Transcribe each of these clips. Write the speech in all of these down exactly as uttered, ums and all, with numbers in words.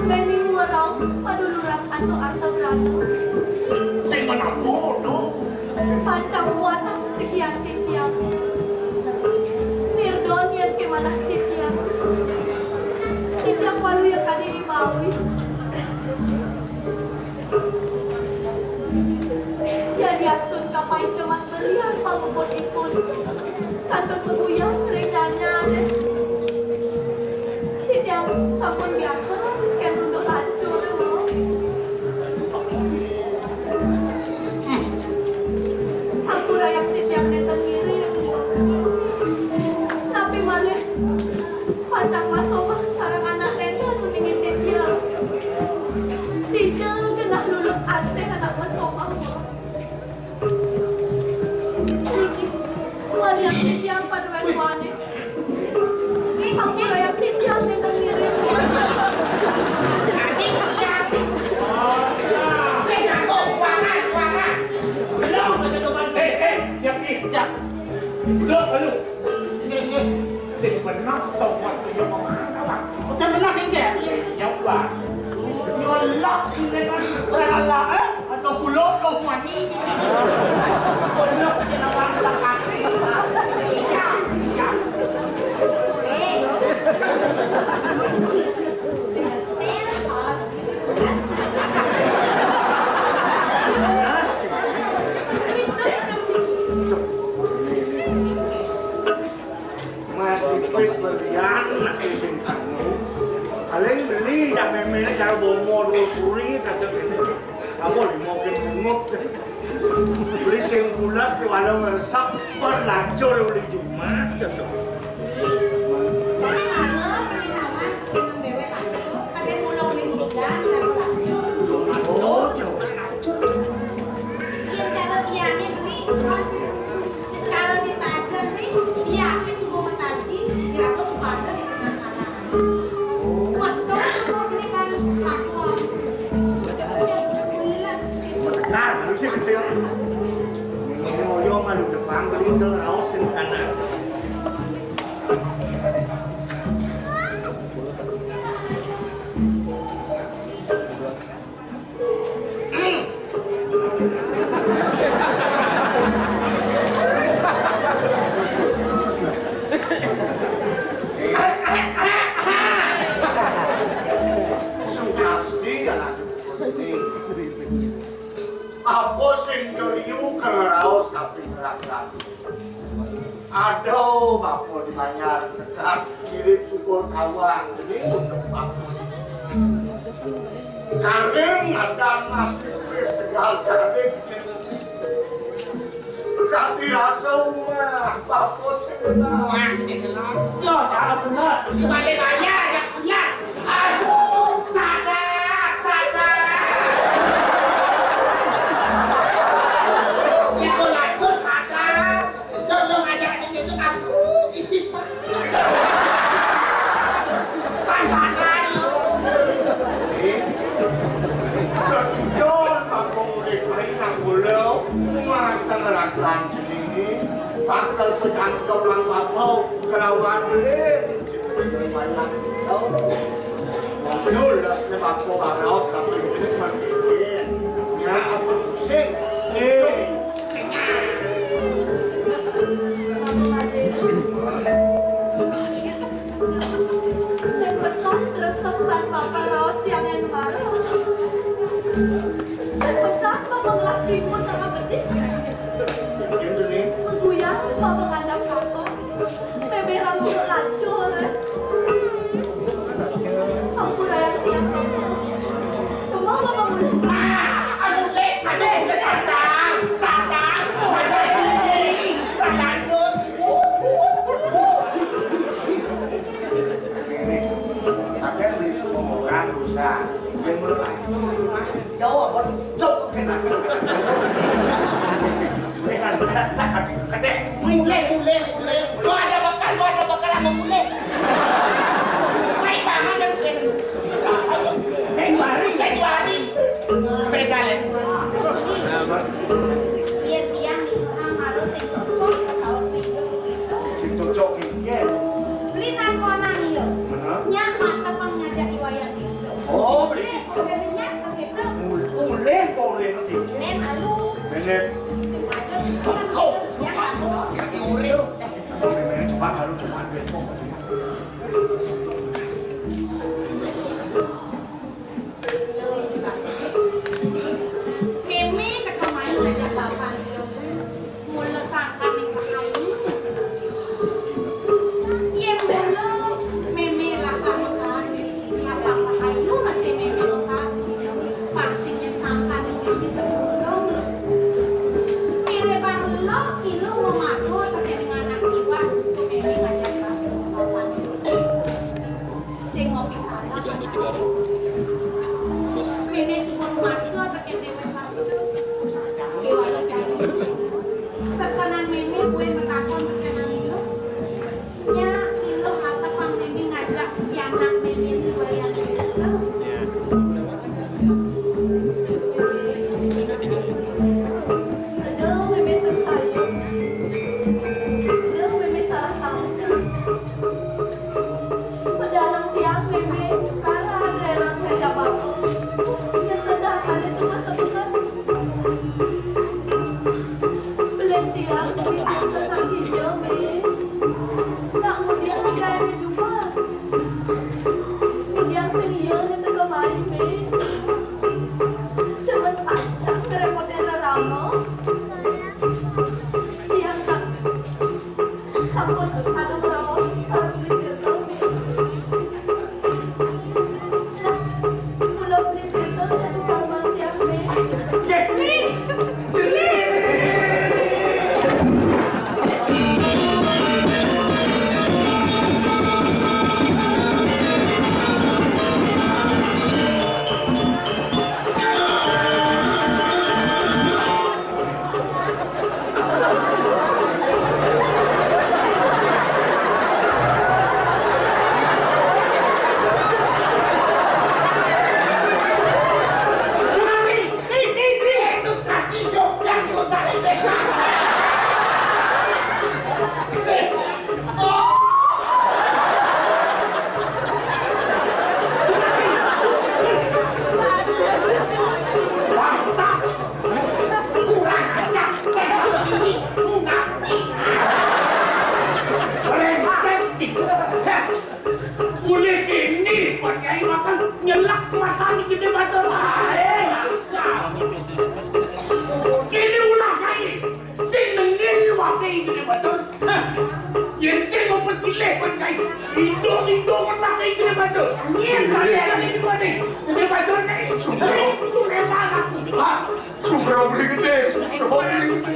Bening wéraung paduluran antuk arta brana. Sing menawa to. Pacang wantah sikian titiang. Nirdon yén ké manah titiang. Titiang waluya kadiri mawi. Yadiastun kapaica mas berlian pamuputipun, kantun maguyang ring nyanyané. Titiang sampun biasa kén runduk lancur. Ampurayang titiang nénten ngiring. Napi malih pacang masomah sareng anak nénten uningin titiang. Dija genah lulut asih anak masomah. Niki, walian titiang paduén wané. Ampurayang titiang nénten ngiring. Sing ngaku, kuangan, kuangan. Belum, masih cuma. Eh, eh, siap, siap. Belum, belum. Ini, ini. Sing bener, tong, Mas, sing ngomong apa, Mas? Udah bener, sing, Cek? Ya, Pak. Nyolak, sing bener. Orang Allah, eh? Atau pulau, tong, Mas, ini. Bener, sing ngomong apa, Mas? Iya, iya. Mas Pipis berlian masih sing anu. Paling beli dah méméné cara bomo dua puri kaca kéné. Kamu lima ké bunguk. Beli sing pulas ké walau meresap berlacur uli Jumat. Kan malam beli nawan seneng déwék aja. Kadé mulung ling tiga cara lacur. Oh, jauh. Yén cara tiangé beli, cara ditajem nih, siapé subuh mataji, jatuh supada di tengah kalangan. Waduh, mau beli kan satu. Benar, harusnya gitu ya. Ini mau yo malu depan beli ke raos ke kanan. Sukasti anak ini. Apa sing jeriu kang raos kaping rakan? Aduh, bapa di banjar sekat mirip syukur kawan, geni untuk bapa. Karing ada mas tipis tegal karing. Kati rasa umah, bapa sing benar. Wah, sing benar. Yo, jangan benar. Di mana-mana ada punya. Aduh, sadar, sadar. Ya, kok lanjut sadar. Jangan ngajak dikit aku istighfar. Pas sadar, yo. Don, Pak Pemuda, mari nak gula, matang rakan sendiri, bakal pecangkep lang kapau, kelawan, eh. Nulas ne bapa baraos tapi ini mati. Ya, apa pusing? Sing pesan resep lan bapa raos tiang yang kemarin. Sing pesan bapa ngelah timun sama pedih. Begini nih. Mengguyang bapa ngandap kapal. Beberan untuk lacur. Ampun, ayah, tiang, Bapak. Kemau, Bapak, mulih? Ah, aduh, Lek, aduh, udah sadar, sadar, sadar diri, tak lanjut. Ada beli sekomoran rusak, dia mulai lacur, rumah. Jawab, Bang. Cok, kena cok. Mulai, mulai, mulai. Lo ada bakal, lo ada bakal sama mulai. Baik, paham dan mungkin. Februari, Februari. Pegal ya. Biar dia nih, orang harus sing cocok ke sahur minggu gitu. Sing cocok nih, iya. Beli nangkonan iya. Mana? Nyak mantep ngajak iwayan itu. Oh. Mémé suba rumasa tekén déwék, Pak. Sakénan mémé buin matakon tekén ané. Nya, iluh atepang mémé ngajak pianak mémé di wayah kéto. Aduh, mémé sangsaya. Aduh, mémé salah tahu. Pedalem tiang, mémé, kalah réréng ngajak bapa. Nya sedeng ané suba seken. Belih tiang, di tiang tenang hijau, mé. Nak ngudiang gaé jumah. Ngudiang sing iya né teka mai, mé. Demen sajan ngerepotin rerama. Tiang tak sampun kadung raos sareng Beli Tirta, mé. Mula Beli Tirta jatuh karman tiang, mé. Bangsat! Kurang ajar! Munafik! Brengsek! Ulih kéné, Pak Kyai makan nyelak matan Gedé Batur. Aé, bangsat! Kéné ulah Kyai. Sing nengil waké Gedé Batur. Hah. Yén sing mau pesilih, Pak Kyai. Idung-idung waké Gedé Batur. Nyén kalian ini waké Gedé Batur né. Sumpah. Sumpah aku. Hah? Sumpah Beli Gedé. Sumpah Beli Gedé.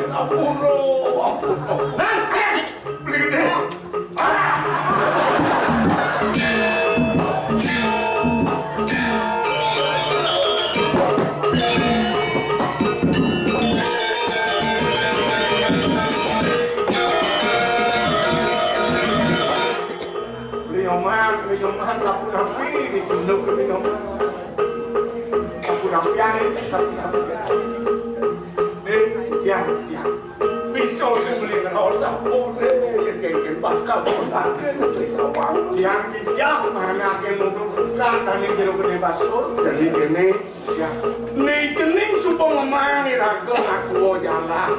Ampun, ampun. Nah, eh. Beli Gedé. Beli Oman, beli Oman, sapu rapi, ditunduk ke beli Oman. Sapu rapi, ayo, sapu rapi. Eh, ya, ya. Bisa sing beli ngraos sampun, eh, ya kénkén bakal kontakin sing awak. Tiang dijak manaké nuduh bukan sané jero Gedé Batur. Dadi kéné, ya. Né cening suba ngemaang iraga ngatua jalan.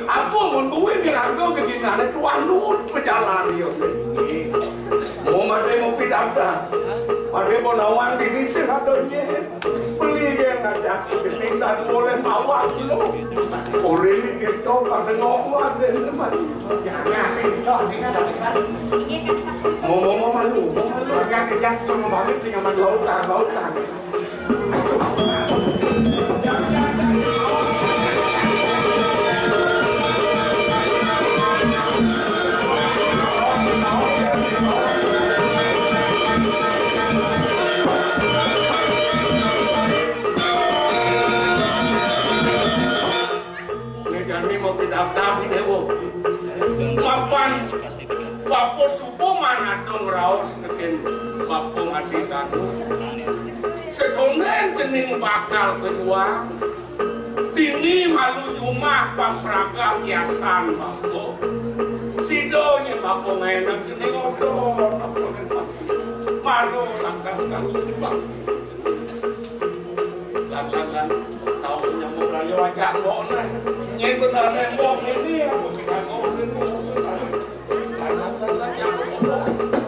Apa mun kuwi iraga geginané tuah nuut pejalan ya. Mau mati mau pidabdab. Pada mau nawang dini sing ada nyén. Beli dia ngajak kita boleh bawa dulu. Boleh ni kita pada ngomong ada teman. Jangan kita, kita dah. Mau, mau, mau malu, mau malu. Jangan, jangan, semua balik tinggal malu. Lautan, lautan. Né jani mau pidabdab, Déwa. Mapan Bapa suba manadung raos tekén Bapa Adi Danu. Satondén cening bakal kajuang. Dini malu jumah pamragat yasan Bapa. Sida nyén Bapa ngaénang cening odol, Bapa. Mara langkas kami, Bapa. Lan, lan, lan. Tau nyambung raya ajak mbok nah. Nyén bener né mbok ini, aku bisa ngomong. Lan, lan, lan, lan, nyambung.